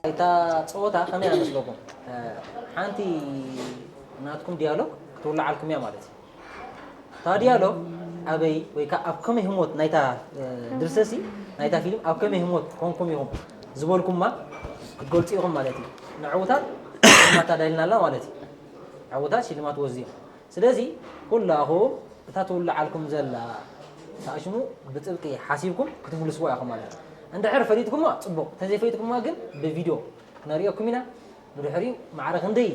እታ ጸወታ ከመይ እያ መስለኩም? ሓንቲ ናትኩም ዲያሎግ ክትውልዓልኩም እያ ማለት እዩ። እታ ዲያሎግ ኣበይ ወይ ከኣ ኣብ ከመይ ህሞት ናይታ ድርሰሲ ናይታ ፊልም ኣብ ከመይ ህሞት ኮንኩም ኢኹም ዝበልኩማ ክትገልጹ ኢኹም ማለት እዩ። ንዕውታት ሽልማት ኣዳሊናልና ማለት እዩ። ዕውታት ሽልማት ወስዱ እዮም። ስለዚ ኩላኹም እታ ትውልዓልኩም ዘላ ተኣሽሙ ብጥብቂ ሓሲብኩም ክትምልስዋ ኢኹም ማለት እዩ። እንድሕር ፈሊጥኩማ ጽቡቕ፣ እንተዘይፈሊጥኩማ ግን ብቪድዮ ክነርእየኩም ኢና። ብድሕሪኡ ማዕረ ክንደይ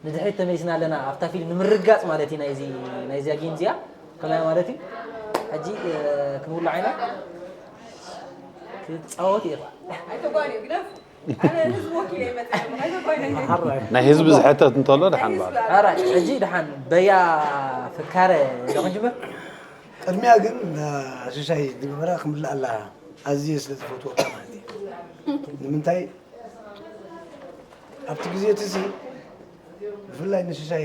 ንድሕሪት ተመሊስና ኣለና ኣብታ ፊልም ንምርጋጽ ማለት እዩ። ናይዚ ናይዚኣ ጌም እዚኣ ከመይ ማለት እዩ። ሕጂ ክንውልዓ ኢና። ክትጻወት ኢኻ። ኣይተጓንዩ ግደፍ። ኣነ ህዝቢ ወኪለ ይመጽእ ኣለኹ። ኣይተጓንዩ። ናይ ህዝቢ ዝሕተት እንተሎ ደሓን በሃል። ኣራይ ሕጂ ደሓን በያ ፍካረ ዶ ክንጅምር? ቅድሚያ ግን ሽሻይ ዝገበራ ክምልእ ኣላ ኣዝየ ስለ ዝፈትወካ ማለት እዩ። ንምንታይ ኣብቲ ግዜ እቲ ሲ ብፍላይ ንሽሻይ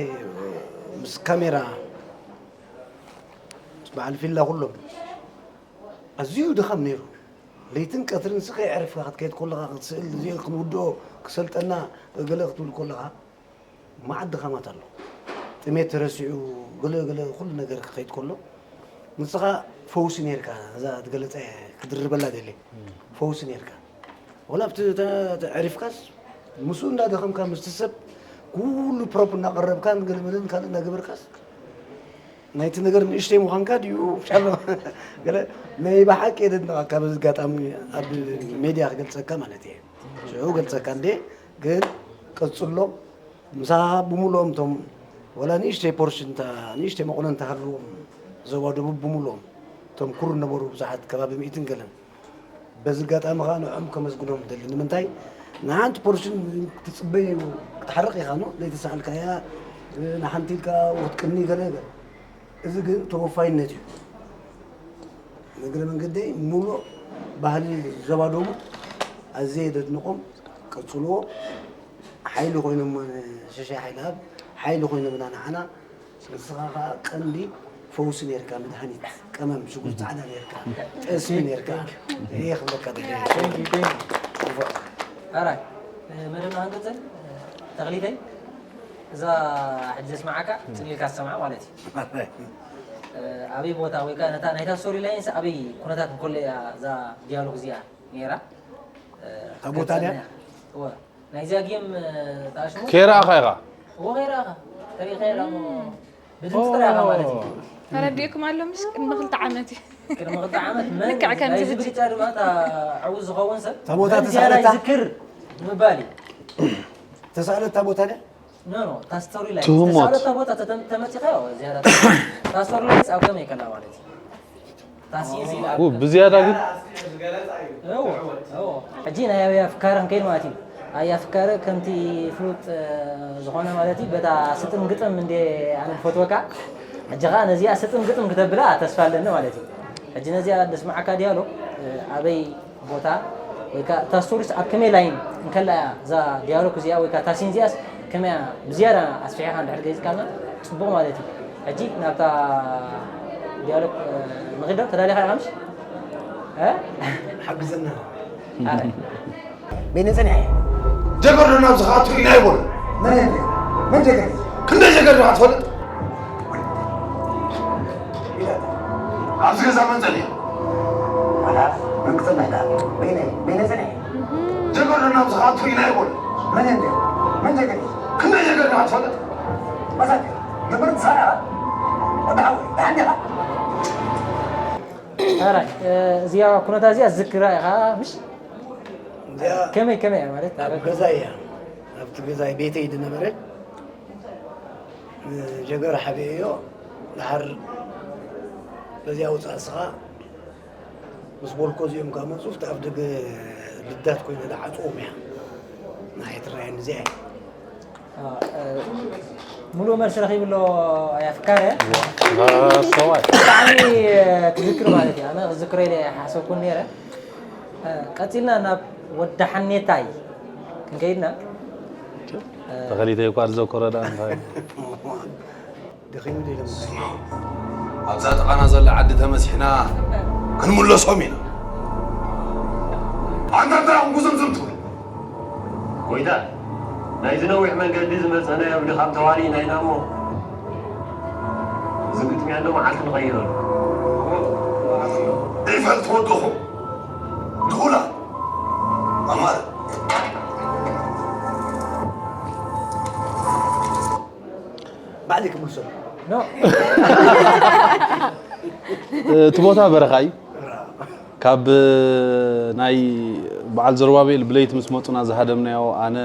ምስ ካሜራ ምስ በዓል ፊላ ኩሎም ኣዝዩ ድኻም ነይሩ። ለይትን ቀትርን ሲ ከየዕረፍካ ክትከይድ ከለኻ ክትስእል እዚ ክንውድኦ ክሰልጠና ገለ ክትብል ከለኻ መዓት ድኻማት ኣሎ። ጥሜት ተረሲዑ ገለ ገለ ኩሉ ነገር ክኸይድ ከሎ ንስኻ ፈውሲ ነርካ። እዛ ትገለጸ ክድርበላ ደለ ፈውሲ ነርካ። ወላ ኣብቲ ተ- ተ- ዕሪፍካስ ምስኡ እንዳደኸምካ ምስቲ ሰብ ኩሉ ፕሮፕ እናቐረብካን ገለመለን ካልእ እናገበርካስ ናይቲ ነገር ንእሽተይ ምዃንካ ድዩ ሻሎ ገለ ናይ ብሓቂ የደንቐካ። በዚ ኣጋጣሚ ኣብ ሜድያ ክገልጸካ ማለት እየ። ሽዑ ገልጸካ እንዴ ግን ቀጽሎ። ምሳኻ ብምልኦም እቶም ወላ ንእሽተይ ፖርሽን እታ ንእሽተይ መቑነን ተሃልዎም ዞባ ደቡብ ብምልኦም እቶም ኩሩ ነበሩ ብዙሓት ከባቢ ሚእትን ገለን። በዚ ኣጋጣሚ ኸዓ ንዕኦም ከመስግኖም እደሊ። ንምንታይ ንሓንቲ ፖርሽን ክትጽበይ ክትሓርቕ ኢኻ ኖ ዘይተሳኣልካያ ንሓንቲ ኢልካ ክትቅኒ ገለ ገለ። እዚ ግን ተወፋይነት እዩ። ንእግረ መንገደይ ሙሉእ ባህሊ ዞባ ደቡብ ኣዝየ ደድንቖም። ቀጽልዎ። ሓይሊ ኮይኖም ሽሻይ ሓይለኣብ ሓይሊ ኮይኖምና ንዓና። ንስኻ ኸዓ ቀንዲ ፈውሲ ኔርካ፣ መድሃኒት፣ ቀመም ሽጉርቲ ጻዕዳ ኔርካ፣ ጠስሚ ኔርካ። እየ ክብለካ ደልየ። Thank you, thank you። ኣራይ፣ መደብና ክንቅጽል፣ ተኽሊተይ፣ እዛ ሕጂ ዘስማዓካ ጽን ኢልካ ትሰምዓ ማለት እዩ። ኣበይ ቦታ ወይ ከኣ ነታ ናይታ ስቶሪ ላይንስ ኣበይ ኩነታት እንከሎ እያ እዛ ዲያሎግ እዚኣ ነይራ? እታ ቦታ ድያ? እወ። ናይዚኣ ጌም፣ እ፣ ተኣሽሙ? ከይረኣኻ ኢኻ? እወ፣ ከይረኣኻ። ከሪእኻ ኢኻ እሞ፣ ብድምፂ ጥራይ ኢኻ ማለት እዩ። ተረዲእኩም ኣሎ፣ ምሽ ቅድሚ ክልተ ዓመት እዩ። ቅድሚ ክልተ ዓመት መን ልክዕ ከምዚ ናይዚ ሕጂ። ብልጫ ድማ እታ ዕዉት ዝኸውን ሰብ እታ ቦታ መን ዝያዳ ተሳእለታ? ይዝክር ንምባል እዩ። ተሳእለት እታ ቦታ ድያ? ኖ፣ ኖ፣ እታ ስቶሪ ላይን ትህሞት። ዝተሳእለታ ቦታ ተተ-፣ ተመፂኻ፣ ያው፣ ዝያዳ እታ ስቶሪ ላይን ኣብ ከመይ ከላ ማለት እዩ። ኡ፣ ብዝያዳ ግን እዎ፣ እዎ። ሕጂ ናይ ኣበይ ኣፍካረ ክንከይድ ማለት እዩ። ኣይ ኣፍካረ ከምቲ ፍሉጥ፣ እ፣ ዝኾነ ማለት እዩ፣ በታ ስጥም ግጥም እንዴ ኣነ ዝፈትወካ። ሕጂ ኸዓ ነዚኣ ስጥም ግጥም ክተብላ ተስፋ ኣለኒ ማለት እዩ። ሕጂ ነዚኣ ደስማዓካ ዲያሎ፣ እ፣ ኣበይ ቦታ ወይ ከኣ እታ ስቶሪስ ኣብ ከመይ ላይን እንከላ እያ እዛ ዲያሎግ እዚኣ ወይ ከኣ እታ ሲን እዚኣስ ከመይ እያ ብዝያዳ ኣስፊሕኻ እንድሕር ገሊጽካልና ጽቡቕ ማለት እዩ። ሕጂ ናብታ ዲያሎግ፣ እ፣ ንኺድ ዶ? ተዳሊኻ ኢኻ ምሽ? እ? ሓግዘና። ኣረ። በይነ ጸኒሐ። ጀገር ዶ ናብዚ ክኣቱ ኢና ይበሉ። መን እንደ? መን ጀገር? ክንደይ ጀገር ዶ ትፈልጥ? ኣብዚ ገዛ መን ጸኒሑ? ዋላ መን ክጸንሕ ደኣ? በይነይ፣ በይነይ ጸኒሐ። ጀገር ዶ ናብዚ ክኣቱ ኢና ይበሉ። መን እንደ? መን ጀገር? ክንደይ ጀገር ዶ ትፈልጥ? መሳኪ፣ ጀገር ትሰራ? ወዲ ሓወይ፣ ደሓን ዲኻ? ኣራይ፣ እ፣ እዚኣ ኩነታ እዚኣ ዝክራ ኢኻ፣ ምሽ? እዚኣ ከመይ፣ ከመይ እያ ማለት? ኣብ ገዛ እያ። ኣብቲ ገዛ ቤተይ ዝነበረ፣ እ፣ ጀገር ሓቢኤዮ፣ ድሓር በዚኣ ውፃእ እስኻ ምስ ቦልኮ እዚኦም ከኣ መፁ፣ ኣብቲ ኣፍ ደገ ልዳት ኮይነ ዝዓፅዎም እያ። ንዓይ ትረኣየኒ እዚኣ እያ። ሙሉእ መልሲ ረኺቡ ኣሎ ኣያ ፍካረ። ሰዋይ ብጣዕሚ ትዝክር ማለት እዩ። ኣነ ክዝክሮ ኢለ ሓሰብኩን ነይረ። ቀፂልና ናብ ወዲ ሓኔታይ ክንከይድና ተኸሊተ እኳ ዝዘከሮ ዳ እንታይ ደኺሙ ዶ ኢሎም ስማዕ፣ ኣብዛ ጥቓና ዘላ ዓዲ ተመሲሕና ክንምለሶም ኢና። ኣንታ እንታይ ኢኹም ጉዝምዝም ትብሉ? ጎይታ፣ ናይዚ ነዊሕ መንገዲ ዝመጸናዮ ብድኻም ተዋሊእና ኢና እሞ፣ እዚ ግጥምያ እንዶ መዓልቲ ንቐይረሉ። ዒፈል ትወድኹም ድኹላ ኣማር ባዕዲ ክምልሰሉ ኖ እቲ ቦታ በረኻ እዩ። ካብ ናይ በዓል ዘሩባቤል ብለይቲ ምስ መፁና ዝሃደምናዮ ኣነ፣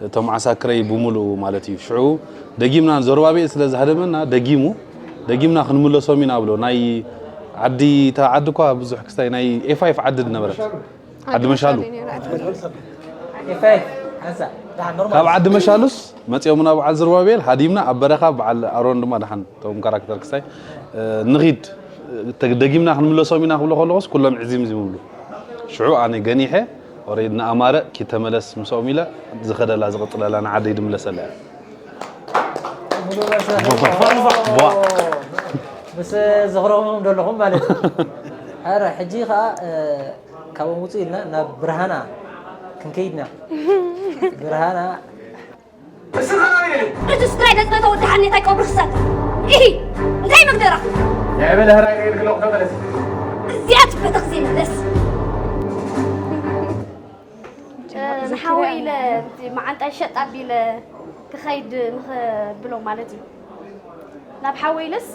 እቶም ዓሳክረይ ብምሉኡ ማለት እዩ። ሽዑ ደጊምና ዘሩባቤል ስለ ዝሃደመና ደጊሙ ደጊምና ክንምለሶም ኢና ብሎ ናይ ዓዲ እታ ዓዲ እኳ ብዙሕ ክስታይ ናይ ኤፋይፍ ዓዲ ዝነበረት ዓዲ መሻሉ ኤፋይፍ ሓንሳ ደሓን ኖርማል ካብ ዓዲ መሻሉስ መፂኦምና በዓል ዘሩባቤል ሃዲምና ኣብ በረኻ በዓል ኣሮን ድማ ደሓን እቶም ካራክተር ክስታይ ንኺድ ደጊምና ክንምለሶም ኢና ክብሎ ከለኹስ ኩሎም ዕዚም ዚም ብሉ ሽዑ ኣነ ገኒሐ ኦሬድ ንኣማረ ኪተመለስ ምስኦም ኢለ ዝኸደላ ዝቕፅለላ ንዓደይ ድምለሰላ እያ ምስ ዝኽረኹም ዘለኹም ማለት እዩ ረ ሕጂ ከዓ ካብኦም ውፅእ ኢልና ናብ ብርሃና ክንከይድና ብርሃና እስኻ ናበይ ደለኹ? እቲ ስድራይ ነጥበ ተወዲ ሓኔታይ ቀብሪ ክሳት ኢሂ እንታይ መግደራ ልዕበለ ህራይ ከይድክለኹ ተመለስ። እዚኣ ትበተኽ ዘይምለስ ንሓወይ ኢለ መዓንጣይ ሸጥ ኣቢለ ክኸይድ ንኽብሎ ማለት እዩ ናብ ሓወይ ኢለስ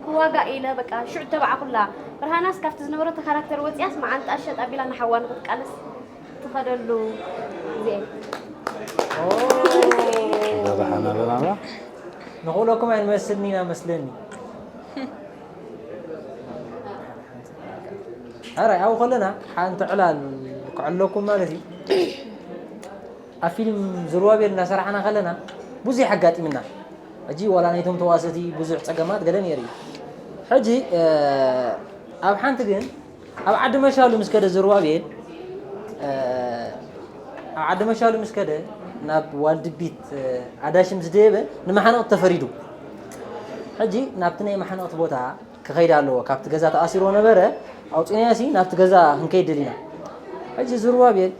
ክዋጋእ ኢለ በቃ ሽዑ ተባዕኩላ ብርሃናስ ካብቲ ዝነበረቶ ካራክተር ወፂኣስ መዓንጣ ሸጥ ኣቢላ ንሓዋ ንክትቃለስ ትኸደሉ ግዜ ዳባሓና ለናባ ንኽእለኩም ኣይንመስልን ኢና መስለኒ ኣራይ ኣብኡ ከለና ሓንቲ ዕላል ክዕለኩም ማለት እዩ ኣብ ፊልም ዝርባቤል እናሰራሕና ከለና ብዙሕ ኣጋጢምና ሕጂ ዋላ ናይቶም ተዋሰቲ ብዙሕ ፀገማት ገለ ነይሩ እዩ ሕጂ ኣብ ሓንቲ ግን ኣብ ዓዲ መሻሉ ምስ ከደ ዝርባቤል ኣብ ዓዲ መሻሉ ምስ ከደ ናብ ዋልድቢት ኣዳሽም ዝደየበ ንመሓነቕቲ ተፈሪዱ ሕጂ ናብቲ ናይ መሓነቕቲ ቦታ ክኸይድ ኣለዎ ካብቲ ገዛ ተኣሲርዎ ነበረ ኣውፂናያሲ ናብቲ ገዛ ክንከይድ ደሊና ሕጂ ዝርባቤል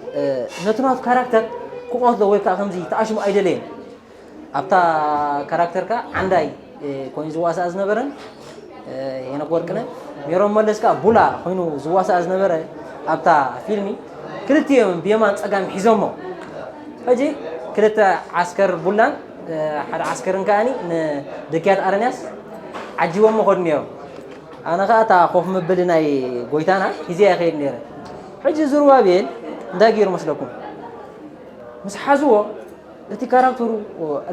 ነቲ ናቱ ካራክተር ክቆትሎ ወይ ከዓ ከምዚ ተኣሽሙ ኣይደለየን ኣብታ ካራክተር ከዓ ዓንዳይ ኮይኑ ዝዋሳእ ዝነበረን ሄኖክ ወርቅነ ሜሮን መለስ ከዓ ቡላ ኮይኑ ዝዋሳእ ዝነበረ ኣብታ ፊልሚ ክልቲኦም ብየማን ፀጋም ሒዞሞ ሕጂ ክልተ ዓስከር ቡላን ሓደ ዓስከርን ከዓኒ ንደኪያት ኣረንያስ ዓጂቦሞ ከዱ ነይሮም ኣነ ከዓ እታ ኮፍ መበሊ ናይ ጎይታና ሒዘ ይኸይድ ነይረ ሕጂ ዝሩባቤል እንታይ ገይሩ መስለኩም ምስ ሓዝዎ እቲ ካራክተሩ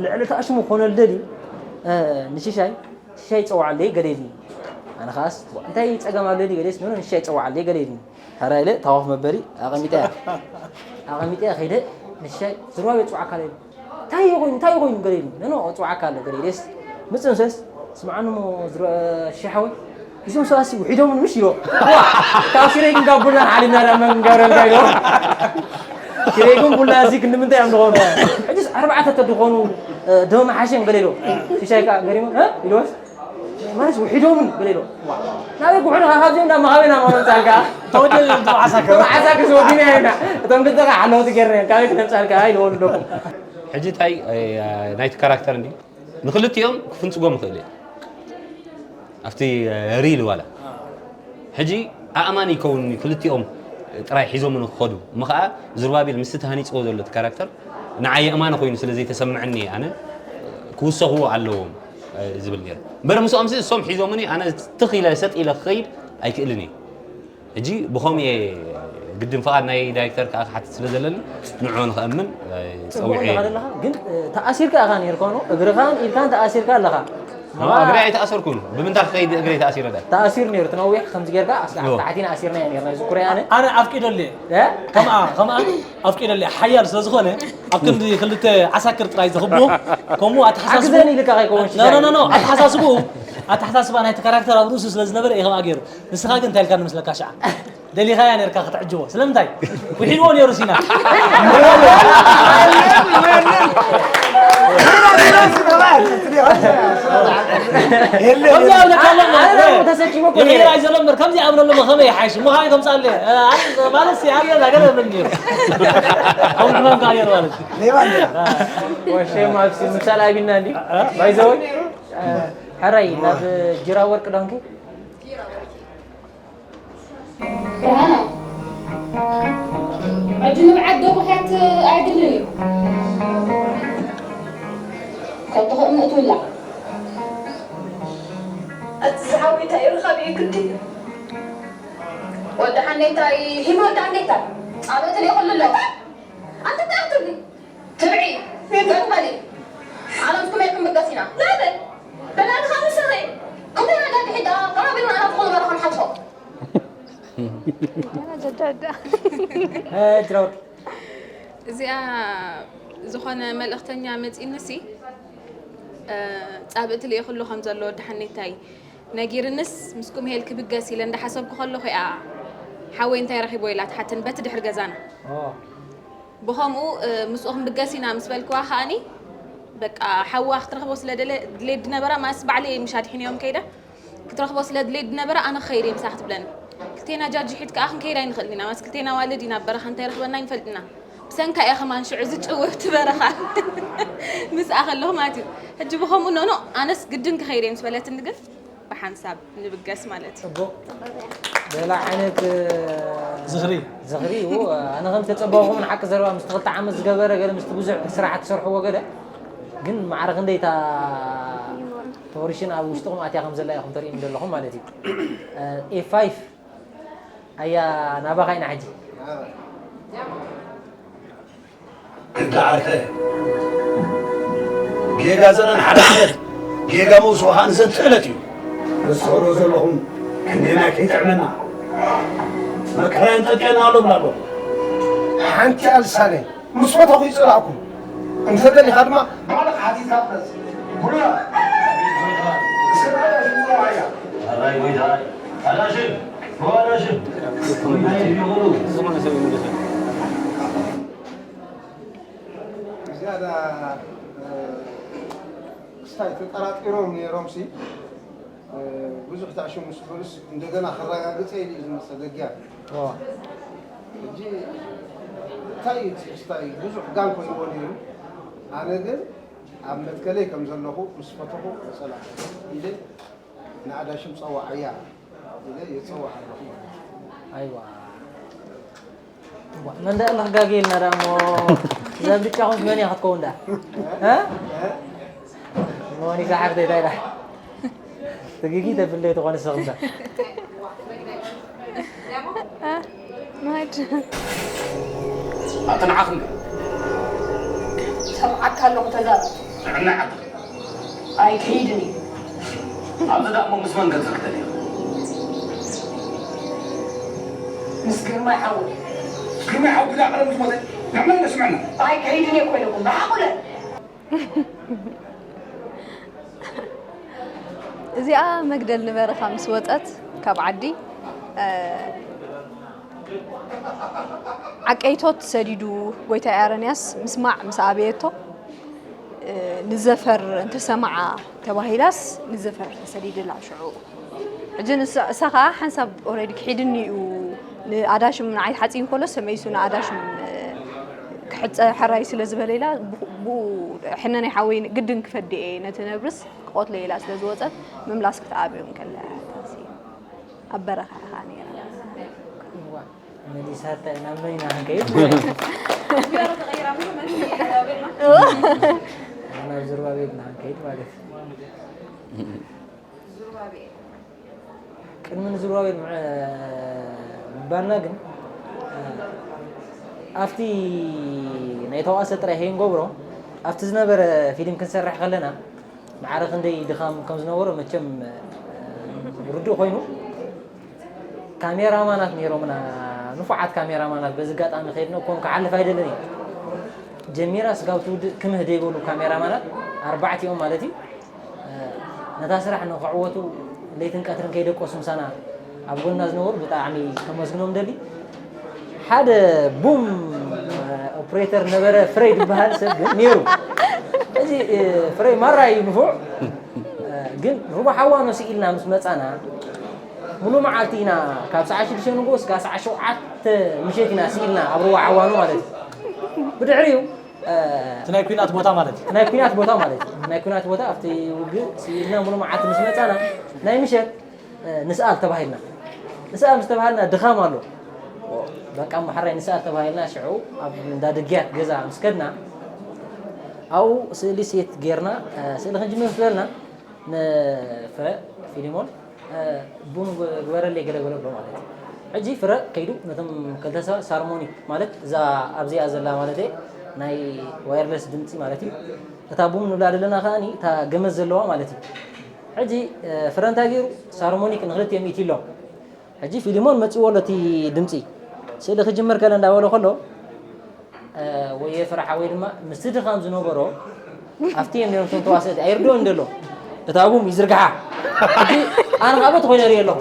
ልዕሊ ተኣሽሙ ክኾነሉ ደልዩ ንሽሻይ ሽሻይ ይፀውዓለይ ገለ ኢልኒ ኣነ ከዓስ እንታይ ፀገም ኣሎ ኢሉ ገለስ ኖ ንሽሻይ ይፀውዓለይ ገለ ኢልኒ ተራ ኢለ ታዋፍ መበሊ ኣቐሚጠ እያ ኣቐሚጠ እያ ከይደ ንሽሻይ ዝርባቤ ፅዋዕካ ኢሉ እንታይ እዩ ኮይኑ እንታይ እዩ ኮይኑ ገለ ኢልኒ ኖ ኖ ፅዋዕካ ኣሎ ገለ ኢለስ ምፅንሰስ ስምዓኒ ሞ ሽሻይ ሓወይ እዞም ሰባት ውሒዶም ምሽ ኢሎ ካብ ሽረይ ግን ካብ ቡላን ሓሊና ዳ መን ገረልካ ኢሎ ሽረይ ግን ቡላ እዚ ክንዲ ምንታይ እዮም ዝኾኑ ሕጂስ ኣርባዕተ ተድኾኑ ደም ሓሸም ገለ ኢሎ ሽሻይ ከዓ ገሪሞ ኢሎስ ማለት ውሒዶምን ገለ ኢሎ ናበይ ጉሕልኻ ካብዚኦም ናብ መኻበና ማመምፃልካ ተወደል ዓሳክር ዓሳክር ወዲና ኢና እቶም ክልተ ከዓ ሓለወቲ ገርና ካበይ ክነምፃልካ ኢልዎ ኣለኩም ሕጂ እንታይ ናይቲ ካራክተር እንዲ ንክልቲኦም ክፍንፅጎም ይኽእል እየ ኣብቲ ሪል ዋላ ሕጂ ኣእማን ይከውን ክልቲኦም ጥራይ ሒዞም ንክኸዱ እሞ ከዓ ዝሩባቤል ምስቲ ተሃኒፅዎ ዘሎ እቲ ካራክተር ንዓይ ኣእማን ኮይኑ ስለ ዘይተሰምዐኒ ኣነ ክውሰኽዎ ኣለዎም ዝብል ነይሩ እምበር ምስኦም እሶም ሒዞምኒ ኣነ ትኽ ኢለ ሰጥ ኢለ ክኸይድ ኣይክእልን እየ ሕጂ ብኸምኡ እየ ግድን ፍቓድ ናይ ዳይሬክተር ከዓ ክሓትት ስለ ዘለኒ ንዑ ንኸእምን ፀዊዐ ግን ተኣሲርካ ኢኻ ነርካ እግርኻን ኢድካን ተኣሲርካ ኣለኻ እግረይ ኣይተኣሰርኩን። ብምንታይ ክኸይድ እግረይ ተኣሲረ ዳ? ተኣሲሩ ነይሩ። እቲ ነዊሕ ከምዚ ጌርካ ኣስ-፣ ዮ። ኣስተሓቲና ኣሲርናዮ ነይርና። ዝኩረ ኣነ። ኣነ ኣፍቂደለየ። እ? ከምኣ፣ ከምኣ ኣፍቂደለየ። ሓያል ስለ ዝኾነ፣ ኣብ ክንዲ ክልተ ዓሳክር ጥራይ ዘኽብዎ፣ ከምኡ ኣተሓሳስቡ-፣ ሓግዘኒ ኢልካ ከይከውን ኖ፣ ኖ፣ ኖ፣ ኖ። ሽሻይ። ኣተሓሳስቡ-፣ ኣተሓሳስባ ናይቲ ካራክተር ኣብ ርእሱ ስለ ዝነበረ እየ ከምኣ ገይሩ። ንስኻ ግን እንታይ ኢልካ ንመስለካ ሽዓ? ደሊኻያ ነርካ ክትዕጅቦ። ስለምንታይ? ውሒድዎ ነይሩ ሲና። ከምዚ ኣብለካ ኣሎ እሞ፣ ኣነ እ፣ ተሰኪሙ እኮ ይቕይር ነይረ። ኣይዘሎ እምበር፣ ከምዚ ኣብለሎ እሞ ከመይ ይሓይሽ? እሞ ከመይ ከምፅኣለ? እ፣ ኣነ ማለት ሲ፣ ኣነ ገለ እብል ነይሩ። ከምዚ ምዃንካ ነይሩ ማለት እዩ። ሌባ ነይሩ። ወሸም ኣብዚ ምሳል ኣቢና እንዲ። እ? ባይዘወይ፣ እ፣ ሕራይ፣ ናብ ጅራ ወርቂ ዶ ንከይድ? ብርሃና፣ ሕጂ ንብዓት ዶ ምኽያት ኣየድልን እዩ። ከብቲ ከምኡ እትብላ። ኣቲ ዝሓወይ እንታይ እዩ ርኻብ እዩ ግዲ። ወዲ ሓኔታይ፣ ሂም ወዲ ሓኔታይ። ጻብእቲ ልኢኹሉ ኣሎ። ኣንቲ እንታይ ኣትብሊ? ትብዒ፣ ገጥ በሊ። ዓለምኩም እየ ክንብገስ ኢና። ናበይ? በላዕቲ ካብ ንስኺ። እንተ ነጋዲ ሒዳ፣ ቀረብ ኢልና ናትኩም በረኻ ንሓልፎ። ጀዳዳ። እ፣ ጅራውር። እዚኣ ዝኾነ መልእኽተኛ መጺእንሲ፣ እ፣ ጻብእቲ ልኢኹሉ ከም ዘሎ ወዲ ሓኔታይ ነጊርንስ፣ ምስኩም ሄል ክብገስ ኢለ እንዳሓሰብኩ ከለኹ እያ፣ ሓወይ እንታይ ረኺቦ ኢላ ትሓትን በቲ ድሕሪ ገዛና። ኦ። ብኸምኡ፣ እ፣ ምስኡ ክንብገስ ኢና ምስ በልክዋ ከኣኒ፣ በቃ፣ ሓዋ ክትረኽቦ ስለ ደለ-፣ ድሌት ድነበራ፣ ማስ ባዕለይ ምሽ ኣድሒነዮም ከይደ፣ ክትረኽቦ ስለ ድሌት ድነበራ፣ ኣነ ክኸይድ እየ ምሳኻ ክትብለኒ። ክልቴና ጃጅ ሒድ ከኣ ክንከይድ ኣይንኽእልን ኢና፣ ማስ ክልቴና ዋልድ ኢና፣ ኣብ በረኻ እንታይ ረኽበና ኣይንፈልጥና። ብሰንካ እየ ከማን ሽዑ ዝጭውርቲ በረኻ ምስኣ ከለኹ ማለት እዩ። ሕጂ ብኸምኡ፣ ኖ፣ ኖ፣ ኣነስ ግድን ክኸይድ እየ ምስ በለትኒ ግን፣ ብሓንሳብ ንብገስ ማለት እዩ። ጽቡቕ። ሌላ ዓይነት፣ እ፣ ዝኽሪ። ዝኽሪ፣ ው፣ ኣነ ከም ዝተጸበኹም ንሓቂ ዘረባ ምስቲ ክልተ ዓመት ዝገበረ ገለ ምስቲ ብዙሕ ስራሕ ትሰርሕዎ ገለ ግን ማዕረ ክንደይ እታ ፖርሽን ኣብ ውሽጥኹም ኣትያ ከም ዘላ ኢኹም ተርእዩኒ ዘለኹም ማለት እዩ። እ፣ ኤፍ ፋይቭ ኣያ ናባኻ ኢና ሕጂ። ክዳዓርከ ጌጋ ዘረን ሓድነት ጌጋ መውስኦ ኸኣ ንዘንትእለት እዩ። ንስኸዶ ዘለኹም ክንደየናይ ከይጥዕመና መከራ የንጠልጥየና ኣሎ ብላ ኣሎ። ሓንቲ ኣልሳነይ ምስ ፈተኹ ይጸላእኩም፣ እንተ ደሊኻ ድማ ባዕልኻ ሓቲትካ ፍለጥ። ብሉያ። እስከ ብዓዳ ሽምሮ ማያ። ኣራይ ጎይታይ። ኣዳሽም። ኣዳሽም። ጎይታይ ይሁኑ። ዝኾነ ሰብ ይምልስ። ዝያዳ፣ እ፣ ክስታይ ተጠራጢሮም ነይሮምሲ፣ እ፣ ብዙሕ ተኣሽሙ ምስ በሉስ እንደገና ክረጋግጸ ኢሉ እዩ ዝመጸ ደጊያ። ዋ። ሕጂ እንታይ እዩ እቲ ክስታይ ብዙሕ ጋን ኮይንዎ ነይሩ። ኣነ ግን ኣብ መትከለይ ከም ዘለኹ ምስ ፈተኹ ጸላእኩ ኢለ ንኣዳሽም ጸዋዓያ ኢለ የጸዋዕ ኣለኹ ማለት እዩ። ኣይዋ። ዋ፣ መን ደኣ ኣለኽ ጋገ ኢልና ደኣ እሞ፣ እዛ ብጫ ኹንስ መን እያ ክትከውን ደኣ? እ? ሞኒካ ሓፍተይ እንታይ ደኣ? ትግጊ ተብል ዶ ትኾን ንስኽምከ? እ? ማድ። ኣቲ ንዓኽን ሰምዓካ ኣለኹ ተዛረብ። ጥዕና ዓድኺ። ኣይከይድን እዩ። ኣብዚ ደኣ እሞ ምስ መን ገንዘብ ክደልዮ? ምስ ግርማይ ሓወይ። ግርማይ ሓወይ ግዳ ቀደም ዝሞተ ንዕመን ነስምዐና። ኣይከይድን እየ እኮ ኢለኩም። ብሓቑለ። እዚኣ መግደል ንበረኻ ምስ ወጸት ካብ ዓዲ፣ እ፣ ዓቀይቶት ሰዲዱ ጎይታ ኤረንያስ ምስማዕ ምስ ኣበየቶ፣ እ፣ ንዘፈር እንተሰምዓ ተባሂላስ ንዘፈር ተሰዲድላ ሽዑ። ሕጂ ንሳ፣ እሳ ኸኣ ሓንሳብ ኦረዲ ክሒድኒ እዩ፣ ንኣዳሽም ንዓይ ሓጺን ከሎ ሰመይሱ ንኣዳሽም፣ እ፣ ክሕጸ ሕራይ ስለ ዝበለ ኢላ፣ ብ-፣ ብኡ ሕነ ናይ ሓወይ ግድን ክፈዲ እየ፣ ነቲ ነብርስ ክቐትሎ ኢላ ስለ ዝወጸት፣ ምምላስ ክትኣበዮም ከላ፣ ኣብ በረኻ ኢኻ ነይራ። እዋ፣ መሊሳታ ኢና፣ መን ኢና ክንከይድ? ናብ ዙርባቤል ኢና ክንከይድ ማለት እዩ። ቅድሚ ንዝሩባቤል ምዕ-፣ ምባልና ግን፣ ኣብቲ ናይ ተዋስኦ ጥራይ ከይንገብሮ፣ ኣብቲ ዝነበረ ፊልም ክንሰርሕ ከለና፣ ማዕረ ክንደይ ድኻም ከም ዝነበሮ መቸም ርዱእ ኮይኑ፣ ካሜራማናት ነይሮምና፣ ንፉዓት ካሜራማናት። በዚ ኣጋጣሚ ከይድና እኮም ክሓልፍ ኣይደልን እየ። ጀሚራ ስጋብ ትውድእ ክምህ ዘይበሉ ካሜራማናት፣ ኣርባዕቲኦም ማለት እዩ። ነታ ስራሕ ንኽዕወቱ ለይትን ቀትርን ከይደቀሱ ምሳና ኣብ ጎንና ዝነበሩ ብጣዕሚ ከመስግኖም ደሊ። ሓደ ቡም ኦፕሬተር ነበረ፣ ፍረይ ዝበሃል ሰብ ግን ነይሩ። እዚ ፍረይ ማራ እዩ ንፉዕ። ግን ሩባ ሓዋኖ ስኢልና ምስ መጻና፣ ሙሉ መዓልቲ ኢና፣ ካብ ሰዓት ሽዱሽተ ንግሆ እስካብ ሰዓት ሸውዓተ ምሸት ኢና ስኢልና ኣብ ሩባ ሓዋኖ ማለት እዩ። ብድሕሪኡ እቲ ናይ ኲናት ቦታ ማለት እዩ። ናይ ኲናት ቦታ ማለት እዩ። ናይ ኲናት ቦታ ኣብቲ ውግእ ስኢልና ሙሉ መዓልቲ ምስ መጻና፣ ናይ ምሸት ንስኣል ተባሂልና። ንስኣል ምስ ተባሃልና ድኻም ኣሎ። በቃ እሞ ሓራይ ንስኣል ተባሂልና፣ ሽዑ ኣብ እንዳ ድግያት ገዛ ምስ ከድና፣ ኣብኡ ስእሊ ሴት ጌርና ስእሊ ክንጅምር ምስ በልና፣ ንፍረ ፊሊሞን ቡን ግበረለይ ገለ ገለ ብሎ ማለት እዩ። ሕጂ ፍረ ከይዱ ነቶም ክልተ ሰባት ሳርሞኒክ ማለት እዛ ኣብዚኣ ዘላ ማለት ናይ ዋየርለስ ድምፂ ማለት እዩ። እታ ቡም ንብላ ዘለና ከኣኒ እታ ገመድ ዘለዋ ማለት እዩ። ሕጂ ፍረ እንታይ ገይሩ? ሳርሞኒክ ንክልቲኦም ኢትሎም። ሕጂ ፊሊሞን መፂዎ ኣሎ እቲ ድምፂ። ስእሊ ክጅምር ከለ እንዳበሎ ከሎ፣ ወየ ፍረ ሓወይ ድማ ምስቲ ድኻም ዝነበሮ ኣብቲ እዮም ነይሮም እቶም ተዋሰእቲ፣ ኣይርድኦን ደሎ። እታ ቡም ይዝርግሓ። ሕጂ ኣነ ከዓ በቲ ኮይነ ሪኦ ኣለኹ።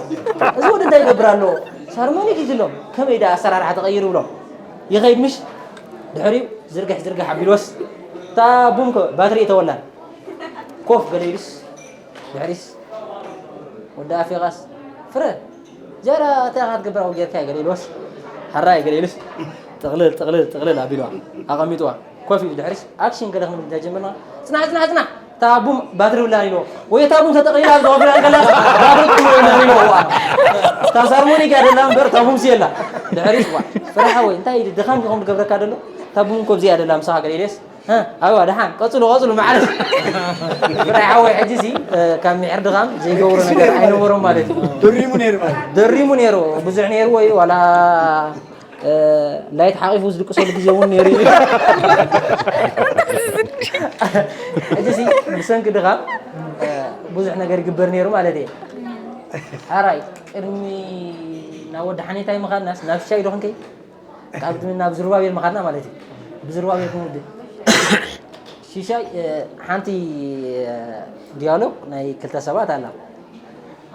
እዚ ወዲ እንታይ ይገብር ኣሎ? ሳርሞኒክ ይትሎም። ከመይ ደኣ ኣሰራርሓ ተቐይሩ ብሎም። ይኸይድ ምሽ? ድሕሪኡ ዝርግሕ ዝርግሕ ኣቢልወስ እታ ቡም ከ ባትሪ እተወላን። ኮፍ ገለ ኢሉስ ድሕሪስ ወዲ ኣፌቓስ፣ "ፍረ፣ ጀራ እንታይ ኢኻ ትገብር ኣብኡ ጌርካ?" ገለ ኢልወስ፣ "ሓራይ" ገለ ኢሉስ፣ ጥቕልል፣ ጥቕልል፣ ጥቕልል ኣቢልዋ፣ ኣቐሚጥዋ። ኮፍ ኢሉ ድሕሪስ፣ ኣክሽን ገለ ክንብል እንዳ ጀመርና፣ "ጽናሕ፣ ጽናሕ፣ ጽናሕ፣ እታ ቡም ባትሪ ብላን" ኢልዎ። ወይ እታ ቡም ተጠቕሊላ ኣብ ዘዋፍራ ከላ፣ ባትሪ ትብሎ ኢልና ኢልዎ። እዋ። እታ ሳርሞኒክ እያ ደላ እምበር፣ እታ ቡምሲ የላ። ድሕሪስ፣ "ዋ፣ ፍረ ሓወይ፣ እንታይ ድኻም ዲኹም ዝገብረካ ደሎ? እታ ቡም እኮ ኣብዚኣ ደላ ምሳኻ" ገለ ኢልስ፣ "እ፣ ኣዋ፣ ደሓን፣ ቀጽሉ፣ ቀጽሉ፣ ማዕረ" ብራይ ሓወይ፣ ሕጂ ሲ፣ እ፣ ካብ ምሕር ድኻም ዘይገብሮ ነገር ኣይነበሮም ማለት እዩ። ደሪሙ ነይሩ ማለት እዩ። ደሪሙ ነይሩ፣ ብዙሕ ነይሩ ወይ ዋላ፣ እ፣ ላይት ሓቂፉ ዝድቅሰሉ ግዜ እውን ነይሩ እዩ። ሕጂ ሲ፣ ብሰንኪ ድኻም፣ እ፣ ብዙሕ ነገር ይግበር ነይሩ ማለት እዩ። ሓራይ፣ ቅድሚ ናብ ወዲ ሓኔታይ ምኻድናስ ናብ ሻይ ዶ ክንከይድ? ካብ ናብ ዝሩባቤል ምኻድና ማለት እዩ። ብዝሩባቤል ክንውድእ። ሽሻይ፣ እ፣ ሓንቲ፣ እ፣ ዲያሎግ ናይ ክልተ ሰባት ኣላ።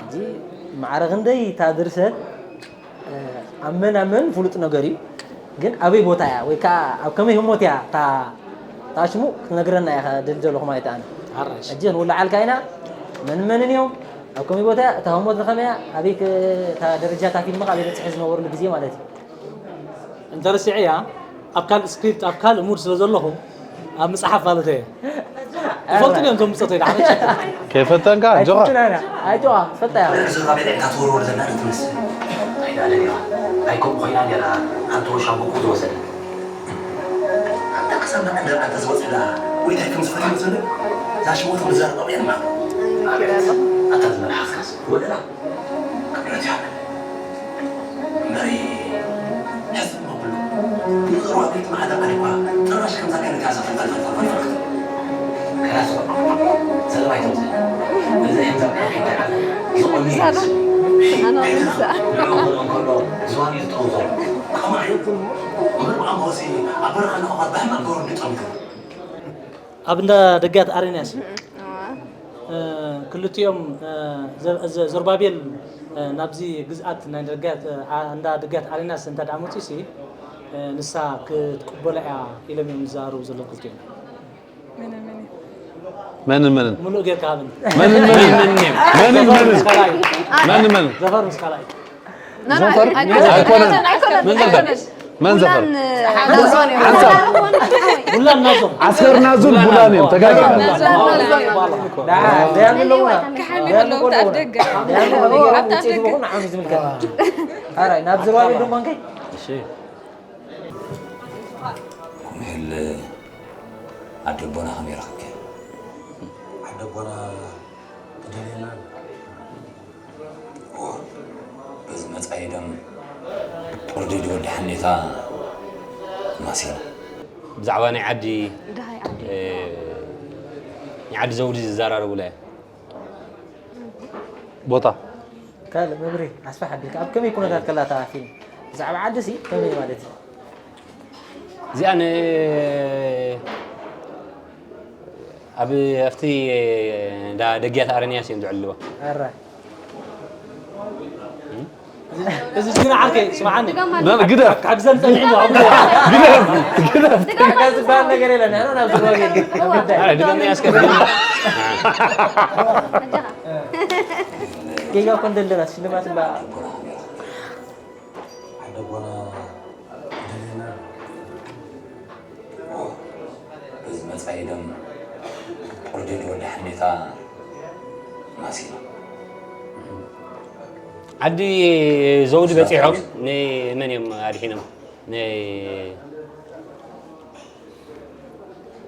ሕጂ ማዕረ ክንደይ እታ ድርሰት፣ እ፣ ኣብ መን ኣብ መን ፍሉጥ ነገር እዩ። ግን ኣበይ ቦታ እያ ወይ ከዓ ኣብ ከመይ ህሞት እያ እታ፣ እታ ሽሙ ክትነግረና እያ ደሊ ዘለኹ ማለት ኣነ። ሓራሽ። ሕጂ ክንውልዓልካ ኢና። መን መንን እዮም? ኣብ ከመይ ቦታ እያ? እታ ህሞት ከመይ እያ? ኣበይ ከ-፣ እታ ደረጃ እታ ፊልም ከ ኣበይ በፂሐ ዝነበሩሉ ግዜ ማለት እዩ። እንተረሲዐያ፣ ኣብ ካልእ ስክሪፕት፣ ኣብ ካልእ ሙድ ስለ ዘለኹ፣ ኣብ መጽሓፍ ማለት እየ። ይፈልጡ እዮም እቶም ብጾተይ፣ ደሓን። ከይፈተንካ፣ ኣጆኻ። ኣይትፍትናና፣ ኣይትዋ፣ ፈታ እያ። ርእሲ ራቢዕ ዕልታ ትወርወር ዘላ ዶ ትመስል? ኣይዳ ደሊዋ። ኣይኮም ኮይና ነይራ፣ ኣንተ ወሻምቦ ዝወሰደ። ኣንታ ክሳብ ናብ ዕንደር ኣንተ ዝወጽእ ደኣ፣ ወይ እንታይ ከም ዝፈትዮ ዘሎ? እዛ ሽወት ምዛር ጠቕየን ማለት። ኣታ ዝመልሓስካስ፣ ወደላ። ክብረት ይሃበን። እምበሪ፣ ሕስብ መብሉ። ንዝርዋ ቤት ማሕደር ኣድኳ፣ ጥራሽ ከምዛ ከነካ ዘፈልፈልፈልፈልፈልፈልፈል። ከላስ፣ ሰለባይ ተምፅእ። እዚ ሕምዛ ከይተሓዘ፣ ዝቆሚ ሳራ፣ ይመስል። ኣና ምሳ። ንዑ ክርኢ እንከሎ፣ ዝባን እዩ ዝጠውዞ። ከማይ፣ እምበር ብኣምባሲ፣ ኣብ በረኻ ንኸፋት ብሕማም ገሩ እንዲጠሚቱ። ኣብ እንዳ ደጋት ኣሬናስ። እዋ። እ፣ ክልቲኦም፣ እ፣ ዘ-፣ ዘ-፣ ዘሩባቤል፣ እ፣ ናብዚ ግዝኣት ናይ ደጋት፣ እ፣ ኣ-፣ እንዳ ደጋት ኣሬናስ እንተ ደኣ መጺኡሲ፣ እ፣ ንሳ ክትቅበሎ እያ ኢሎም እዮም ዝዛረቡ ዘለዉ ክልቲኦም። መንን መንን? መንን መንን? ምሉእ ጌርካ ሃብን። መንን መንን? መንን መንን? መንን መንን? ዘፈር ምስ ካልኣይ። መንን መንን? ዘፈር ምስ ካልኣይ። ኖ፣ ኖ፣ ዘፈር? ኣይኮነን። ኣይኮነን፣ ኣይኮነን፣ መን ዘፈር? ኣይኮነን። መን ዘፈር? ቡላን፣ ሓንሳብ። ሓንሳብ። ቡላን ናዞ። ዓስከር ናዙን ቡላን እዮም፣ ተጋጊኻ። ቡላን ናዞ። ደሓን፣ ደያኑ ኣለውና። ክሓልፍ ደያኑ ኣለዎ፣ ኣለውና። ደገ። ደያኑ ኣለውና። ኣብታ ውፅኢት ደገ። ይኹን ንዓም ዝምልከት። ሓራይ፣ ናብ ዝርባቤል ዶ ኾንከይ? እሺ። ኮሜል፣ ዓዲ ኣቦና ከመይ ረኸብኪ? ዓዲ ኣቦና ትደልየና? እወ፣ በዚ መጻኢ ደም ጦርዲድ ወዲ ሓኔታ ማሲና። ብዛዕባ ናይ ዓዲ፣ ደሃይ ዓዲ። እ፣ ንዓዲ ዘውዲ ዝዘራረቡላ እያ። ቦታ ካልእ መብርሂ ኣስፍሕ ኣቢልካ ኣብ ከመይ ኩነታት ከላ እታ ፊልም ብዛዕባ ዓዲ ሲ ከመይ ማለት እዩ? እዚኣ ን ኣብ ኣብቲ እንዳ ደግያት ኣረንያስ እዮም ዝዕልዋ። ኣራይ እዚ ግን ዓርከይ ስምዓኒ ግደፍ ካብ ዘንጠልዒ ግደፍ ግደፍ ከዝባል ነገር የለን። ኣነ ናብ ዝባል ድገም ያስከፍል ጌጋ እኮ እንደለና ሽልማት እባ ኣደቦና ደሊና በዚ መጻኢ ደም ቁርዲ ወዲ ሓኔታ ማሲና ዓዲ ዘውዲ በፂሖም ንመን እዮም ኣድሒኖም? ን-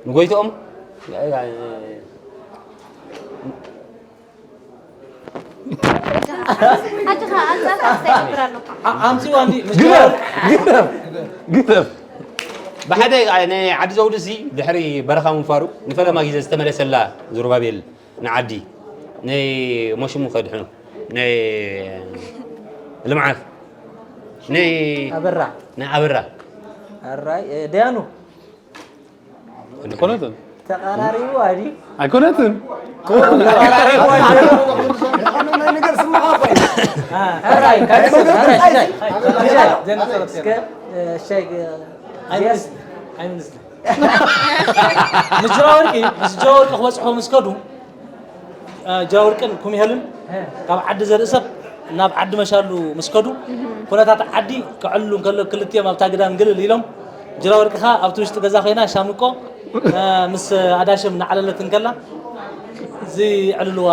ንጎይትኦም ኣጆኻ ኣንጻር ኣስታይ ይገብር ኣሎ። ኣምፅዋ እንዲ ምስ ግደፍ ግደፍ ግደፍ ብሓደ ንዓዲ ዘውዲ ሲ ድሕሪ በረኻ ምንፋሩ ንፈለማ ግዜ ዝተመለሰላ ዙሩባቤል ንዓዲ ንሞሽሙ ከድሕኑ ንልምዓት ንኣበራ ኣበራ ኣራይ ደያኑ ኣይኮነትን ተቃራሪቡ ኣዲ ኣይኮነትን ኣራይ ኣራይ ኣራይ እስከ ሸይ ኣይምልስ ምስ ጅራ ወርቂ ምስ ጅራ ወርቂ ክበፅሑ ምስ ከዱ ጅራ ወርቅን ኩምሄልን ካብ ዓዲ ዘርእሰብ ናብ ዓዲ መሻሉ ምስ ከዱ ኩነታት ዓዲ ክዕሉ እንከሎ ክልቲኦም ኣብታ ግዳም ግልል ኢሎም ጅራ ወርቂ ኸዓ ኣብቲ ውሽጢ ገዛ ኮይና ሻምቆ ምስ ኣዳሽም እናዓለለት እንከላ ዝዕልልዋ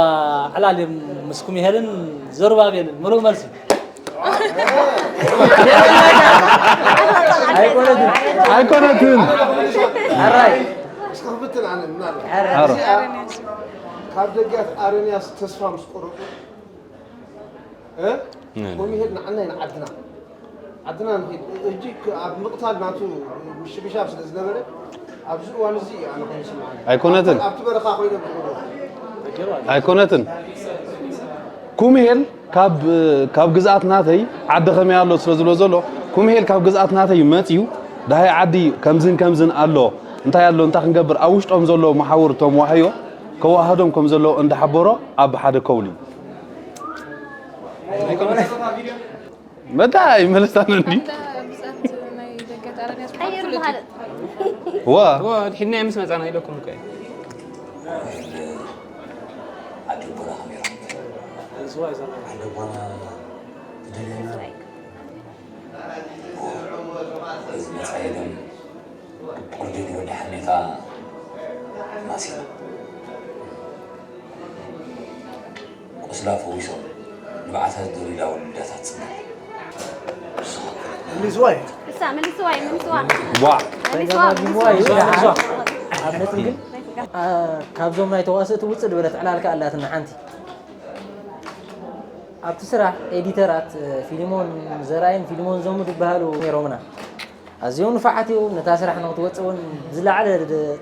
ዕላል እዮም ምስ ኩምሄልን ዘሩባቤልን ምሉእ መልሲ ኣይኮነትን ኣራይ እስከ ክፍትን ኣነ ምናልባት ኣሮ ካብ ደጊያት ኣረንያስ ተስፋ ምስ ቆረጡ እ? ኮሚሄድ ንዓና ኢና ዓድና ዓድና ንኸይድ እጂ ኣብ ምቕታል ናቱ ምሽብሻብ ስለ ዝነበረ ኣብዚ እዋን እዚ እዩ ኣነ ኮይኑ ስምዓኒ ኣይኮነትን ኣብቲ በረኻ ኮይኖም ዝገብሩ ኣይኮነትን ኩምሄል ካብ ካብ ግዝኣት ናተይ ዓዲ ከመይ ኣሎ ስለ ዝብሎ ዘሎ ኩምሄል ካብ ግዝኣት ናተይ መፅዩ ደሃይ ዓዲ ከምዝን ከምዝን ኣሎ እንታይ ኣሎ እንታይ ክንገብር ኣብ ውሽጦም ዘሎ መሓውር እቶም ዋህዮ ከዋህዶም ከም ዘሎ እንዳሓበሮ ኣብ ሓደ ከውሊ መታ ይመለስታን እንዲ ብዛት ናይ ደገ ጣረንያ ዋ ድሒድና ምስ መፃና ኢለኩም እኮ ኣደቦና ከመይ ረኺብካ ኣደቦና ትደልየና እዚ መጻኢ ደም ቁርዲ ንወዲ ሓኔታ ማሲና ቁስላ ፈዊሶም ንብዓታት ዘሪዳ ወልዳታት ጽናት ምልስዋይ እሳ ምልስዋይ ምልስዋ ዋ ምልስዋ ዋይ ምልስዋ ኣብ ነጥብ ግን ካብዞም ናይ ተዋስእቲ ውፅእ ዝበለት ዕላልካ ኣላትና ሓንቲ ኣብቲ ስራሕ ኤዲተራት ፊልሞን ዘርኣይን ፊልሞን ዘሙ ዝበሃሉ ነይሮምና ኣዝዮም ንፋዓት እዮም ነታ ስራሕ ንክትወፅእ እውን ዝለዓለ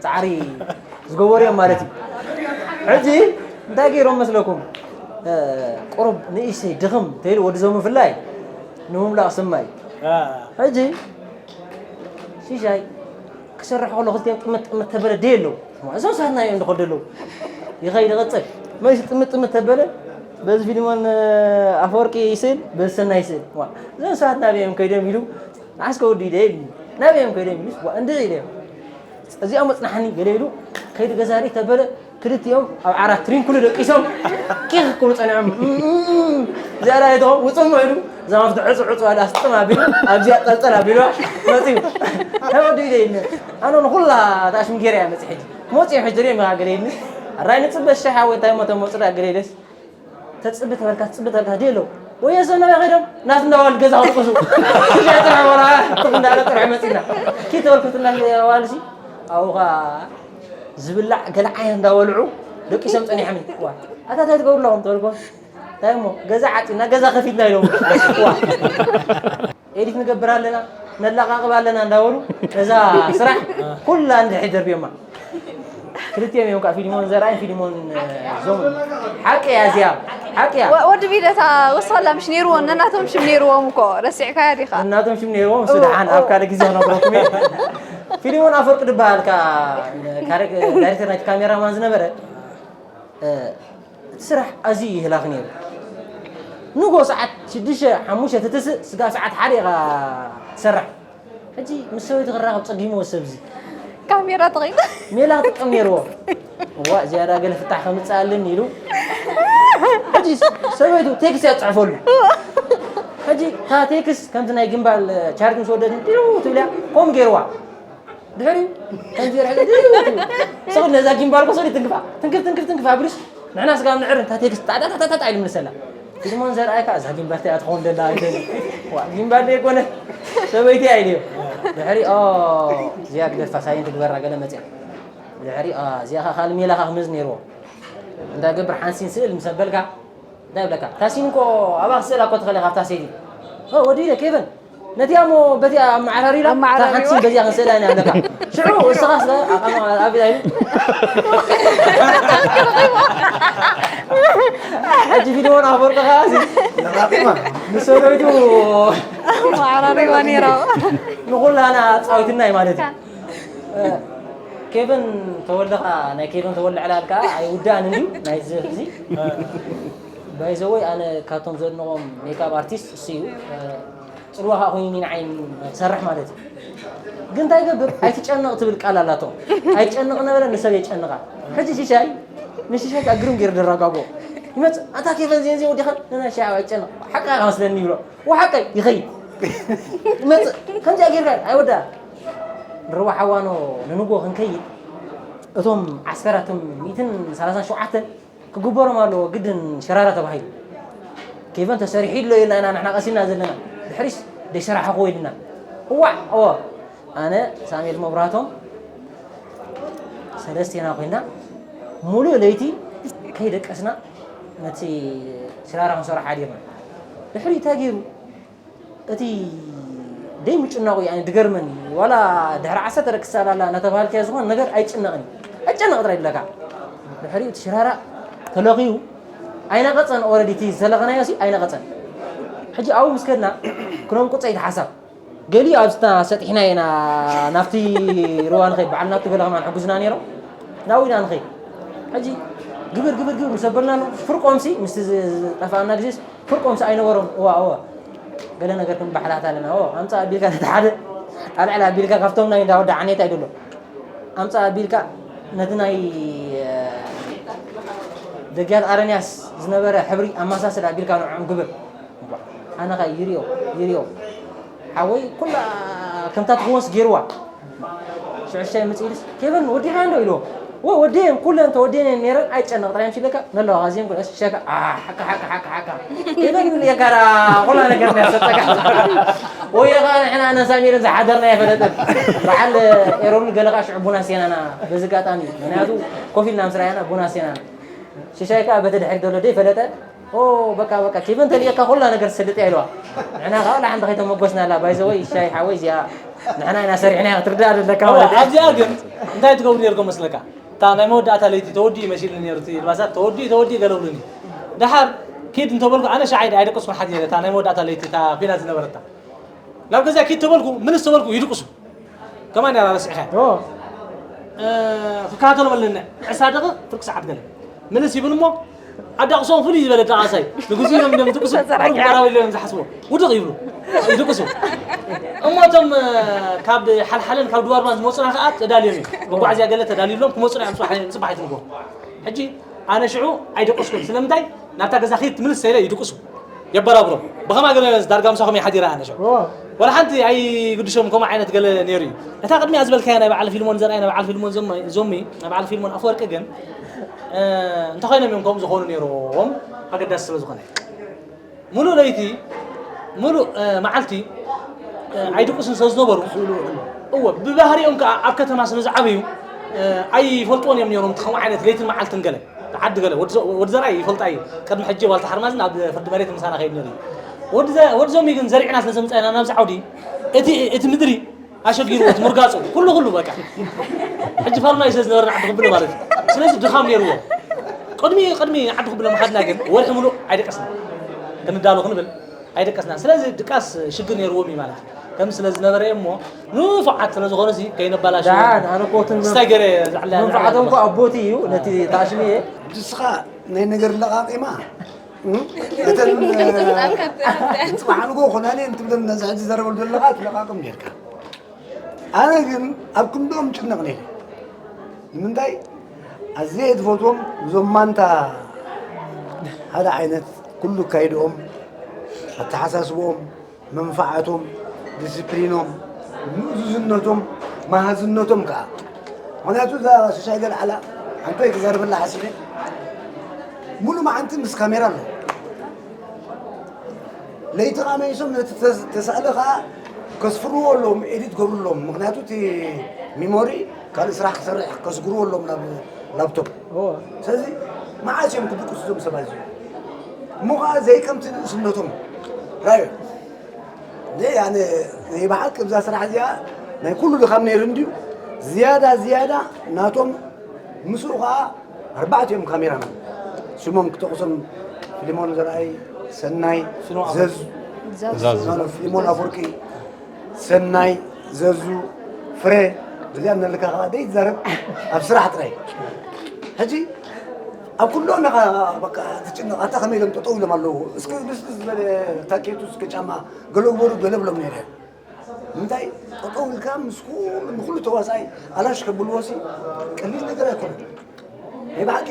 ፃዕሪ ዝገበሩ እዮም ማለት እዩ ሕጂ እንታይ ገይሮም መስለኩም ቁሩብ ንእሽተይ ድኽም ተይሉ ወዲ ዘሙ ፍላይ ንምምላቕ ስማይ ሕጂ ሽሻይ ክሰርሕ ከሎ ክልቲኦም ጥምት ጥምት ተበለ ደይ ኣለዉ እዞም ሳትና እዮም ዝኸዱ ኣለዉ ይኸይድ ይቐፅል መሲ ጥምት ጥምት ተበለ በዚ ፊልሞን ኣፈወርቂ ይስእል በዚ ሰናይ ይስእል እዞም ሰባት ናበይ እዮም ከይዶም ኢሉ ንዓስከ ወዲ ኢለ ኢልኒ ናበይ እዮም ከይዶም ኢሉ እንድዒ ኢለ እዮም እዚኦም መፅናሕኒ ገለ ኢሉ ከይዲ ገዛሪ ተበለ ክልቲኦም ኣብ ዓራት ትሪንኩሉ ደቂሶም ቂኽ ክብሉ ፀኒዖም ዝያዳ ይተኸ ውፅሞ ኢሉ እዛ መፍትሒ ዕፁ ዕፁ ኣለ ኣስጥም ኣቢሉ ኣብዚኣ ጠልጠል ኣቢሉ መፅዩ ተወዲ ኢለ ኢልኒ ኣነ ንኩላ ተኣሽም ገይረ እያ መፅእ ሕጂ ክመፅኡ እዮም ሕጂ ሪኦም ገለ ኢልኒ ኣራይ ንፅበ ሸሓ ወይ እንታይ ሞ ተመፁ ገለ ኢለስ ተፅቢ ተበልካ ትፅቢ ተበልካ ድየ ኣለዉ ወይ የሰብ ናበይ ከይዶም ናት እንዳዋል ገዛ ክጥቅሱ እዚኣ ጥራሕ ወላ እንዳለ ጥራሕ መፂና ኪ ተበልኩት እናዋልሲ ኣብኡ ከዓ ዝብላዕ ገለ ዓይነት እንዳበልዑ ደቂሶም ፀኒሖም እዩ። ዋ ኣታ እንታይ ትገብሩ ኣለኹም ተበልኮ እንታይ እሞ ገዛ ዓፂና ገዛ ከፊትና ኢሎም ዋ ኤዲት ንገብር ኣለና ነላቃቅብ ኣለና እንዳበሉ እዛ ስራሕ ኩላ እንድሕር ደርብዮማ ክልቲኦም እዮም ከዓ ፊሊሞን ዘርኣይን ፊሊሞን ዞም። ሓቂ እያ እዚኣ። ሓቂ እያ። ወዲ ቢለታ ወሳላ ምሽ ነይርዎ ነናቶም ሽም ነይርዎም እኮ ረሲዕካያ ዲኻ? እናቶም ሽም ነይርዎም እሱ ደሓን ኣብ ካልእ ግዜ ክነግረኩም እየ። ፊሊሞን ኣፈወርቂ ዝበሃል ከዓ ዳይሬክተር ናይቲ ካሜራማን ዝነበረ እቲ ስራሕ ኣዝዩ ይህላኽ ነይሩ። ንጎ ሰዓት ሽዱሽተ ሓሙሽተ ትትስእ ስጋብ ሰዓት ሓደ ኢኻ ትሰርሕ። ሕጂ ምስ ሰበይቱ ክራኸብ ጸጊምዎ ሰብዚ። ካሜራ ተቐይጡ። ሜላ ክጥቀም ነይርዎ። እዋ ዝያዳ ገለ ፍታሕ ከምጽእ ኣለኒ ኢሉ። ሕጂ ሰበይቱ ቴክስት እያ ትጽሕፈሉ። ሕጂ እታ ቴክስት ከምቲ ናይ ግምባል ቻርጅ ምስ ወደት ዲሩ ትብልያ ከምኡ ገይርዋ። ድሕሪኡ ከምዚ ይርአ ድዩ ትብል። ስቕ ነዛ ጊምባል ኮ ሰሪት ትንክፋ ትንክፍ ትንክፍ ትንክፍ ኣቢሉስ ንሕና ስጋብ ንዕር እንታ ቴክስት ጣጣጣጣጣ ኢሉ ምልሰላ። ፊልሞን ዘርኣይካ እዛ ጊምባል ተያ ትኸውን ደላ ኣይደል። ዋ ጊምባል ደይ ኮነ ሰበይቲ ኣይልዮ። ድሕሪ ኦ እዚኣ ግደፋ ሳይን ትግበራ ገለ መፅያ። ድሕሪ ኦ እዚኣ ኻ ካልሜላ ኻ ክምዝ ነይርዎ። እንታይ ገብር ሓንሲን ስእል ምስ ኣበልካ እንታይ ይብለካ? ታሲን እኮ ኣባኽ ስእላ እኮ ትኸለ ካብታ ሴቲ። ኦ ወዲ ኢለ ኬቨን ነቲያ እሞ በቲያ ኣመዓራሪላ ኣመዓራሪዋ። ታሓንሲን በዚያ ክንስእላ ኢና ኣለካ። ሽዑ እስኻ ስለ ኣቃማ ኣብላ ኢሉ። ሕጂ ፊልሞን ኣፈወርቂ ኸዓ እዚ ንሰበይቱ ኣመዓራሪዋ ነይራ። ንኹላና ኣጻዊትና እዩ ማለት እዩ። ኬቨን ተወልደ ኸዓ ናይ ኬቨን ተወልደ ዕላል ከዓ ኣይውዳእን እንድዩ ናይዚ ህዝቢ። ባይዘወይ ኣነ ካብቶም ዘድንቖም ሜካፕ ኣርቲስት እሱ እዩ። ጽልዋ ከዓ ኮይኑ ንዓይ ክሰርሕ ማለት እዩ። ግን እንታይ ይገብር ኣይትጨነቕ ትብል ቃል ኣላቶ። ኣይጨንቕ ነበረ ንሰብ የጨንቓ። ሕጂ ሽሻይ ንሽሻይ ከዓ ግርም ገይሩ ደረጋጎ ይመጽእ ኣታ ኬቨን ዜን ዜን ወዲኻ ንናይ ሻይ ኣይጨንቕ ሓቃ መስለኒ ይብሎ። ወሓቀይ ይኸይድ ይመጽእ ከምዚኣ ጌርካ ኣይወዳ ንርዋ ሓዋኖ ንንጎ ክንከይድ እቶም ዓስከራትም ሚእትን ሰላሳን ሸውዓተን ክግበሮም ኣለዎ ግድን ሸራራ ተባሂሉ። ኬቨን ተሰሪሑ ኢሎ ኢልና ኢና ንሕና ቀሲልና ዘለና። ድሕሪስ ደይሰራሕኹዎ ኢልና። እዋዕ እዎ ኣነ ሳሙኤል መብራህቶም ሰለስቴና ኮይና ሙሉእ ለይቲ ከይደቀስና ነቲ ሽራራ ክንሰርሖ ሓዲርና። ድሕሪኡ እንታይ ገይሩ? እቲ ደይ ምጭናቑ ያኒ ድገርመኒ ዋላ ድሕሪ ዓሰርተ ደቂ ሳላላ እናተባሃልካዮ ዝኾነ ነገር ኣይጭነቕን እዩ ኣይጨነቕ ጥራይ ይብለካ ድሕሪኡ እቲ ሽራራ ተለኺዩ ኣይነቐፀን ኦረዲ እቲ ዝሰለኸናዮ ሲ ኣይነቐፀን ሕጂ ኣብኡ ምስ ከድና ክነንቁፀ እዩ ሓሳብ ገሊኡ ኣብዝታ ሰጢሕና ኢና ናብቲ ሩባ ንኸይድ በዓል ናብቲ ገለ ከማን ሕጉዝና ነይሮም ናብኡ ኢና ንኸይድ ሕጂ ግብር ግብር ግብር ምስ ኣበልና ፍርቆምሲ ምስቲ ዝጠፍኣና ግዜስ ፍርቆምሲ ኣይነበሮም እዋ እዋ ገለ ነገር ክንባሓታት ኣለና ኦ ኣምፃእ ኣቢልካ ነቲ ሓደ ኣልዕል ኣቢልካ ካብቶም ናይ እንዳወዲ ዓኔት ኣይደሎ ኣምፃእ ኣቢልካ ነቲ ናይ ደጊያት ኣረንያስ ዝነበረ ሕብሪ ኣመሳስል ኣቢልካ ንዕኦም ግብር ኣነ ኸ ይርዮ ይርዮ ሓወይ ኩላ ከምታ ትኽወንስ ገይርዋ ሽዑሻይ ምፅኢልስ ኬቨን ወዲኻ እንዶ ኢልዎ ወ ወዲየን ኩለን ተወዲየን እየን ነይረን ኣይጨነቕ ጥራይ ምሽ ኢለካ ነለዋ ካዚየን ኩለ ሸካ ሓካ ሓካ ሓካ ሓካ ኬቨን ይብል የካራ ኩላ ነገር ናይ ሰጠካ ወይ ኸዓ ንሕና ነሳሚርን ዝሓደርና የፈለጠን በዓል ኤሮን ገለ ኸዓ ሽዑ ቡና ሴናና በዚ ጋጣሚ ምክንያቱ ኮፍ ኢልና ምስ ረኣያና ቡና ሴናና ሽሻይ ከዓ በቲ ድሕሪ ዘሎ ደይ ፈለጠ ኦ በቃ በቃ ኬቨን ተሊእካ ኩላ ነገር ትሰልጥ እያ ኢልዋ ንሕና ከዓ ወላ ሓንቲ ከይተመጎስና ኣላ ባይዘወይ ሻይ ሓወይ እዚኣ ንሕና ኢና ሰሪሕና ክትርዳእ ዘለካ ማለት ኣብዚኣ ግን እንታይ ትገብሩ ነርኩም መስለካ እታ ናይ መወዳእታ ለይቲ ተወዲኡ መሲሉ ነሩ እቲ ልባሳት ተወዲኡ ተወዲኡ ገለብሉኒ ደሓር ኪድ እንተበልኩ ኣነ ሻዓይ ኣይደቀስኩን ሓት እታ ናይ መወዳእታ ለይቲ እታ ኩናት ዝነበረታ ናብ ገዛ ኪድ ተበልኩ ምንስ ተበልኩ ይድቅሱ ከማን ያራ ረሲዕካ ኦ ክከታተሎም ኣለና ዕስራ ደቂቕ ፍርቂ ሰዓት ገለ ምንስ ይብል እሞ ኣዳቕሶም ፍሉይ ዝበለ ዳቓሳይ ንግዜ ኢሎም ኢሎም ዝድቅሱ ቁሩብ ጓራዊ ኢሎም ዝሓስቦ ውድቕ ይብሉ ይድቅሱ እሞ እቶም ካብ ሓልሓለን ካብ ድባርባን ዝመፁና ከዓ ተዳልዮም እዮም መጓዓዝያ ገለ ተዳልዩሎም ክመፁና እዮም ፅባሕ ይትንጎ ሕጂ ኣነ ሽዑ ኣይደቀስኩን ስለምንታይ ናብታ ገዛ ኺድ ትምልስ ሰኢለ ይድቅሱ የበራብሮም ብኸማ ገለ ዳርጋ ምሳኹም እየ ሓዲረ ኣነ ሽዑ ወላ ሓንቲ ኣይግድሾም ከምኡ ዓይነት ገለ ነይሩ እዩ እታ ቅድሚያ ዝበልካያ ናይ በዓል ፊልሞን ዘርኣይ ናይ በዓል ፊልሞን ዞሚ ናይ በዓል ፊልሞን ኣፈወርቂ ግን እንተኾይኖም እዮም ከምኡ ዝኾኑ ነይሮም ኣገዳሲ ስለ ዝኾነ ሙሉእ ለይቲ ሙሉእ መዓልቲ ኣይድቅሱን ስለ ዝነበሩ እወ ብባህሪኦም ከዓ ኣብ ከተማ ስለ ዝዓበዩ ኣይፈልጥዎን እዮም ነይሮም ከምኡ ዓይነት ለይትን መዓልትን ገለ ዓዲ ገለ ወዲ ዘርኣይ ይፈልጣ እዩ ቅድሚ ሕጂ ዋልታ ሓርማዝን ኣብ ፍርዲ መሬት ምሳና ከይድ ነይሩ እዩ ወዲ ዞሚ ግን ዘሪዕና ስለ ዘምፃ ኢና ናብዚ ዓውዲ እቲ ምድሪ ኣሸጊርዎ እቲ ምርጋፁ ኩሉ ኩሉ በቃ ሕጂ ፋሉናይ ስለ ዝነበረ ንዓዲ ክብለ ማለት እዩ። ስለዚ ድኻም ነይርዎ። ቅድሚ ቅድሚ ዓዲ ክብለ ምኻድና ግን ወርሒ ሙሉእ ኣይደቀስና ክንዳሎ ክንብል ኣይደቀስና። ስለዚ ድቃስ ሽግር ነይርዎም እዩ ማለት እዩ። ከም ስለ ዝነበረ እሞ ንፉዓት ስለ ዝኾኑ ሲ ከይነባላሽ ደሓን ኣነ እኮ እትን ስታይ ገይረ ዛዕላ መንፋዕቶም እኮ ኣቦቲ እዩ ነቲ ታሽሚየ ንስኻ ናይ ነገር ለቓቒማ እተን ጽባሕ ንጎ ኮናሌ እንትብለን ነዚ ሕጂ ዘረበሉ ዘለኻ ትለቓቕም ጌርካ ኣነ ግን ኣብ ክንድኦም ጭነቕ ነይረ። ንምንታይ ኣዝየ ዝፈትዎም እዞም ማንታ ሓደ ዓይነት ኩሉ ካይድኦም ኣተሓሳስብኦም መንፋዓቶም ዲስፕሊኖም ምእዙዝነቶም መሃዝነቶም ከዓ ምክንያቱ እዛ ሽሻይ ገልዓላ ሓንቶ ክዛርበላ ሓሲበ ሙሉ መዓንቲ ምስ ካሜራ ኣሎ ለይቲ ቃመይሶም ነቲ ተሳእለ ከዓ ከስፍርዎ ኣለዎም ኤዲት ገብሩ ኣለዎም ምክንያቱ እቲ ሚሞሪ ካልእ ስራሕ ክሰርሕ ከስግርዎ ኣለዎም ናብ ላፕቶፕ ስለዚ መዓስ እዮም ክድቅሱ እዞም ሰባት እዚኦም እሞ ከዓ ዘይከምቲ ንእስነቶም ራዮ ናይ ብሓቂ እዛ ስራሕ እዚኣ ናይ ኩሉ ድኻም ነይሩ እንድዩ ዝያዳ ዝያዳ ናቶም ምስኡ ከዓ ኣርባዕቲኦም ካሜራማን ስሞም ክጠቕሶም ፊሊሞን ዘርኣይ ሰናይ ዘዙ ፊሊሞን ኣፍወርቂ ሰናይ ዘዙ ፍረ እዚኣ ነልካ ከዓ ደይ ትዛረብ ኣብ ስራሕ ጥራይ ሕጂ ኣብ ኩሎም ኢኻ በቃ ትጭነቕ ኣታ ከመይ ኢሎም ጠጠው ኢሎም ኣለዉ እስኪ ልስልስ ዝበለ ታኬቱ እስኪ ጫማ ገለ ግበሩ ገለ ብሎም ነይረ እንታይ ጠጠው ኢልካ ምስ ኩሉ ንኩሉ ተዋሳኣይ ኣላሽ ከብልዎ ሲ ቀሊል ነገር ኣይኮነን ናይ ብሓቂ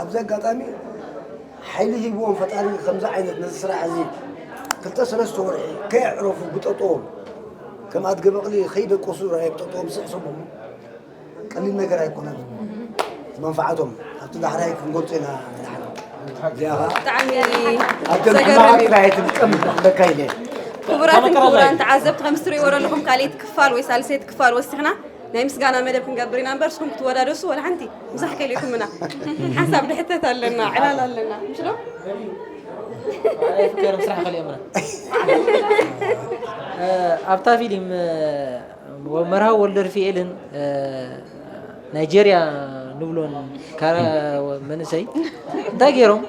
ኣብዚ ኣጋጣሚ ሓይሊ ሂብዎም ፈጣሪ ከምዚ ዓይነት ነዚ ስራሕ እዚ ክልተ ሰለስተ ወርሒ ከየዕረፉ ብጠጠዎም ከም ኣድገ በቕሊ ከይደቆሱ ራእየ ብጠጠዎም ስቕ ሰቦም ቀሊል ነገር ኣይኮነን መንፋዓቶም ኣብቲ ዳሕራይ ክንገልጾ ኢና ንዳሕር እዚኣ ከዓ ብጣዕሚ ኣብተን ሕማቓት ጥራይ ትጥቀም ክብለካ ኢለ ክቡራትን ክቡራን ተዓዘብቲ ከም ትሪእዎ ዘለኹም ካልኣይቲ ክፋል ወይ ሳልሰይቲ ክፋል ወሲኽና ናይ ምስጋና መደብ ክንገብር ኢና እምበር እስኹም ክትወዳደሱ ወላ ሓንቲ ምሳሕ ከሊእኩምና ሓንሳብ ድሕተት ኣለና ዕላል ኣለና ምሽ ዶ ኣብታ ፊልም መርሃዊ ወልደርፍኤልን ናይጀርያ ንብሎን መንእሰይ እንታይ ገይሮም